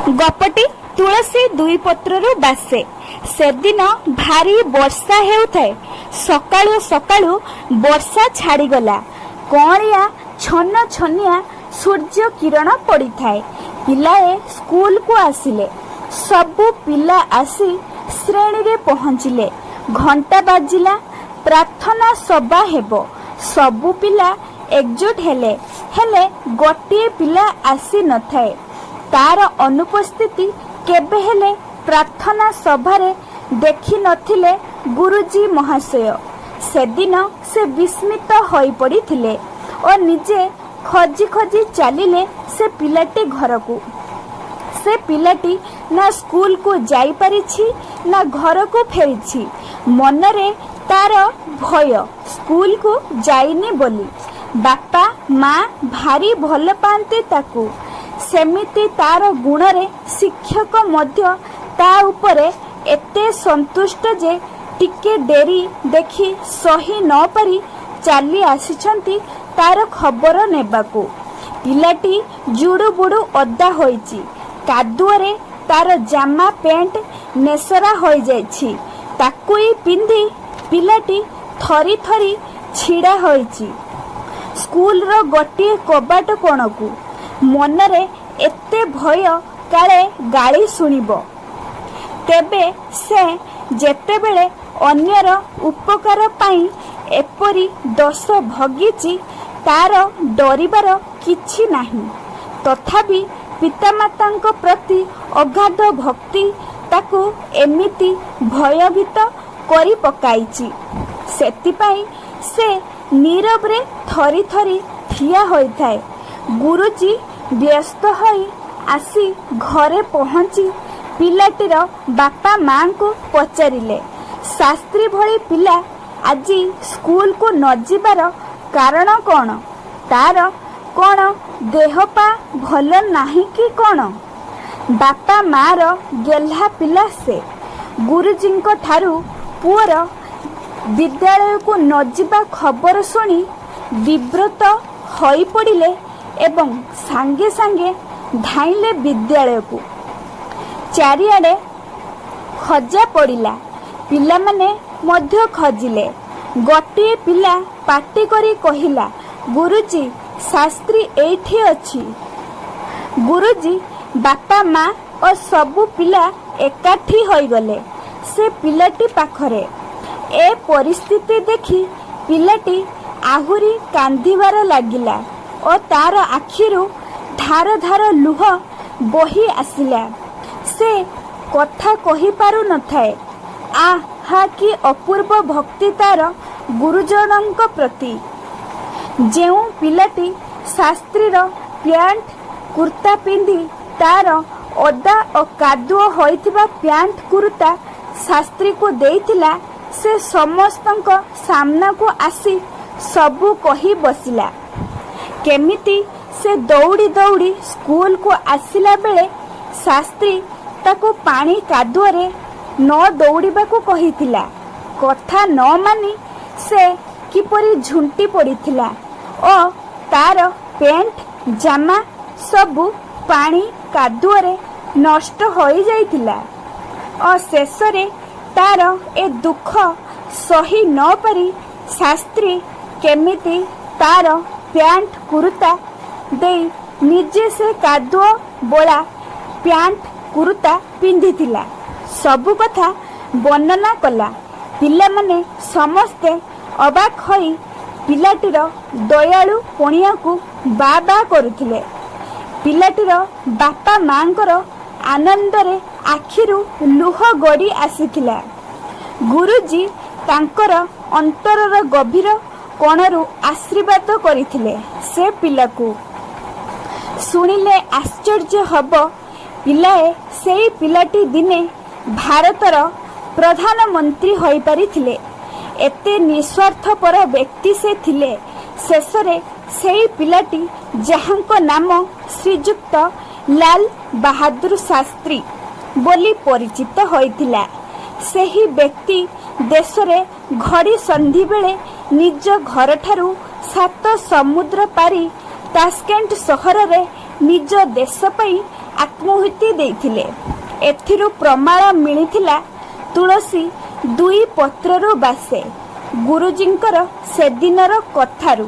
ଗପଟି ତୁଳସୀ ଦୁଇ ପତ୍ରରୁ ବାସେ। ସେଦିନ ଭାରି ବର୍ଷା ହେଉଥାଏ। ସକାଳୁ ସକାଳୁ ବର୍ଷା ଛାଡ଼ିଗଲା। କଅଁଳିଆ ଛନ ଛନିଆ ସୂର୍ଯ୍ୟ କିରଣ ପଡ଼ିଥାଏ। ପିଲାଏ ସ୍କୁଲକୁ ଆସିଲେ। ସବୁ ପିଲା ଆସି ଶ୍ରେଣୀରେ ପହଞ୍ଚିଲେ। ଘଣ୍ଟା ବାଜିଲା, ପ୍ରାର୍ଥନା ସଭା ହେବ। ସବୁ ପିଲା ଏକଜୁଟ ହେଲେ। ହେଲେ ଗୋଟିଏ ପିଲା ଆସି ନଥାଏ। ତାର ଅନୁପସ୍ଥିତି କେବେ ହେଲେ ପ୍ରାର୍ଥନା ସଭାରେ ଦେଖି ନଥିଲେ ଗୁରୁଜୀ ମହାଶୟ। ସେଦିନ ସେ ବିସ୍ମିତ ହୋଇପଡ଼ିଥିଲେ ଓ ନିଜେ ଖୋଜି ଖୋଜି ଚାଲିଲେ ସେ ପିଲାଟି ଘରକୁ। ସେ ପିଲାଟି ନା ସ୍କୁଲକୁ ଯାଇପାରିଛି ନା ଘରକୁ ଫେରିଛି। ମନରେ ତାର ଭୟ, ସ୍କୁଲକୁ ଯାଇନି ବୋଲି। ବାପା ମା ଭାରି ଭଲ ପାଆନ୍ତି ତାକୁ। ସେମିତି ତାର ଗୁଣରେ ଶିକ୍ଷକ ମଧ୍ୟ ତା ଉପରେ ଏତେ ସନ୍ତୁଷ୍ଟ ଯେ ଟିକେ ଡେରି ଦେଖି ସହି ନ ପାରି ଚାଲି ଆସିଛନ୍ତି ତାର ଖବର ନେବାକୁ। ପିଲାଟି ଜୁଡ଼ୁବୁଡ଼ୁ ଓଦା ହୋଇଛି। କାଦୁଅରେ ତାର ଜାମା ପ୍ୟାଣ୍ଟ ନେସରା ହୋଇଯାଇଛି। ତାକୁଇ ପିନ୍ଧି ପିଲାଟି ଥରି ଥରି ଛିଡ଼ା ହୋଇଛି ସ୍କୁଲର ଗୋଟିଏ କବାଟ କୋଣକୁ। ମନରେ ଏତେ ଭୟ, କାଳେ ଗାଳି ଶୁଣିବ। ତେବେ ସେ ଯେତେବେଳେ ଅନ୍ୟର ଉପକାର ପାଇଁ ଏପରି ଦୋଷ ଭୋଗିଛି, ତାର ଡରିବାର କିଛି ନାହିଁ। ତଥାପି ପିତାମାତାଙ୍କ ପ୍ରତି ଅଗାଧ ଭକ୍ତି ତାକୁ ଏମିତି ଭୟଭୀତ କରି ପକାଇଛି। ସେଥିପାଇଁ ସେ ନୀରବରେ ଥରି ଥରି ଠିଆ ହୋଇଥାଏ। ଗୁରୁଜୀ ବ୍ୟସ୍ତ ହୋଇ ଆସି ଘରେ ପହଞ୍ଚି ପିଲାଟିର ବାପା ମାଙ୍କୁ ପଚାରିଲେ, "ଶାସ୍ତ୍ରୀ ଭଳି ପିଲା ଆଜି ସ୍କୁଲକୁ ନ ଯିବାର କାରଣ କ'ଣ? ତାର କ'ଣ ଦେହ ପା ଭଲ ନାହିଁ କି କ'ଣ?" ବାପା ମାର ଗେହ୍ଲା ପିଲା ସେ। ଗୁରୁଜୀଙ୍କ ଠାରୁ ପୁଅର ବିଦ୍ୟାଳୟକୁ ନଯିବା ଖବର ଶୁଣି ବିବ୍ରତ ହୋଇପଡ଼ିଲେ ଏବଂ ସାଙ୍ଗେ ସାଙ୍ଗେ ଧାଇଁଲେ ବିଦ୍ୟାଳୟକୁ। ଚାରିଆଡ଼େ ଖୋଜା ପଡ଼ିଲା। ପିଲାମାନେ ମଧ୍ୟ ଖୋଜିଲେ। ଗୋଟିଏ ପିଲା ପାଟି କରି କହିଲା, "ଗୁରୁଜୀ, ଶାସ୍ତ୍ରୀ ଏଇଠି ଅଛି।" ଗୁରୁଜୀ, ବାପା ମା ଓ ସବୁ ପିଲା ଏକାଠି ହୋଇଗଲେ ସେ ପିଲାଟି ପାଖରେ। ଏ ପରିସ୍ଥିତି ଦେଖି ପିଲାଟି ଆହୁରି କାନ୍ଦିବାର ଲାଗିଲା ଓ ତାର ଆଖିରୁ ଧାର ଧାର ଲୁହ ବୋହି ଆସିଲା। ସେ କଥା କହିପାରୁ ନଥାଏ। ଆହା, କି ଅପୂର୍ବ ଭକ୍ତି ତାର ଗୁରୁଜନଙ୍କ ପ୍ରତି! ଯେଉଁ ପିଲାଟି ଶାସ୍ତ୍ରୀର ପ୍ୟାଣ୍ଟ କୁର୍ତ୍ତା ପିନ୍ଧି ତାର ଓଦା ଓ କାଦୁଅ ହୋଇଥିବା ପ୍ୟାଣ୍ଟ କୁର୍ତ୍ତା ଶାସ୍ତ୍ରୀକୁ ଦେଇଥିଲା, ସେ ସମସ୍ତଙ୍କ ସାମ୍ନାକୁ ଆସି ସବୁ କହି ବସିଲା। କେମିତି ସେ ଦୌଡ଼ି ଦୌଡ଼ି ସ୍କୁଲକୁ ଆସିଲା ବେଳେ ଶାସ୍ତ୍ରୀ ତାକୁ ପାଣି କାଦୁଅରେ ନ ଦୌଡ଼ିବାକୁ କହିଥିଲା। କଥା ନ ମାନି ସେ କିପରି ଝୁଣ୍ଟି ପଡ଼ିଥିଲା ଓ ତାର ପ୍ୟାଣ୍ଟ ଜାମା ସବୁ ପାଣି କାଦୁଅରେ ନଷ୍ଟ ହୋଇଯାଇଥିଲା ଓ ଶେଷରେ ତାର ଏ ଦୁଃଖ ସହି ନ ପାରି ଶାସ୍ତ୍ରୀ କେମିତି ତାର ପ୍ୟାଣ୍ଟ କୁର୍ତ୍ତା ଦେଇ ନିଜେ ସେ କାଦୁଅ ବୋଳା ପ୍ୟାଣ୍ଟ କୁର୍ତ୍ତା ପିନ୍ଧିଥିଲା, ସବୁ କଥା ବର୍ଣ୍ଣନା କଲା। ପିଲାମାନେ ସମସ୍ତେ ଅବାକ୍ ହୋଇ ପିଲାଟିର ଦୟାଳୁ ପଣିଆକୁ ବା ବା କରୁଥିଲେ। ପିଲାଟିର ବାପା ମାଙ୍କର ଆନନ୍ଦରେ ଆଖିରୁ ଲୁହ ଗଡ଼ି ଆସିଥିଲା। ଗୁରୁଜୀ ତାଙ୍କର ଅନ୍ତରର ଗଭୀର କୋଣରୁ ଆଶୀର୍ବାଦ କରିଥିଲେ ସେ ପିଲାକୁ। ଶୁଣିଲେ ଆଶ୍ଚର୍ଯ୍ୟ ହବ ପିଲାଏ, ସେଇ ପିଲାଟି ଦିନେ ଭାରତର ପ୍ରଧାନମନ୍ତ୍ରୀ ହୋଇପାରିଥିଲେ। ଏତେ ନିସ୍ୱାର୍ଥପର ବ୍ୟକ୍ତି ସେ ଥିଲେ। ଶେଷରେ ସେଇ ପିଲାଟି, ଯାହାଙ୍କ ନାମ ଶ୍ରୀଯୁକ୍ତ ଲାଲ ବାହାଦୁର ଶାସ୍ତ୍ରୀ ବୋଲି ପରିଚିତ ହୋଇଥିଲା, ସେହି ବ୍ୟକ୍ତି ଦେଶରେ ଘଡ଼ି ସନ୍ଧି ବେଳେ ନିଜ ଘରଠାରୁ ସାତ ସମୁଦ୍ର ପାରି ତାସ୍କେଣ୍ଟ ସହରରେ ନିଜ ଦେଶ ପାଇଁ ଆତ୍ମାହୁତି ଦେଇଥିଲେ। ଏଥିରୁ ପ୍ରମାଣ ମିଳିଥିଲା ତୁଳସୀ ଦୁଇ ପତ୍ରରୁ ବାସେ, ଗୁରୁଜୀଙ୍କର ସେଦିନର କଥାରୁ।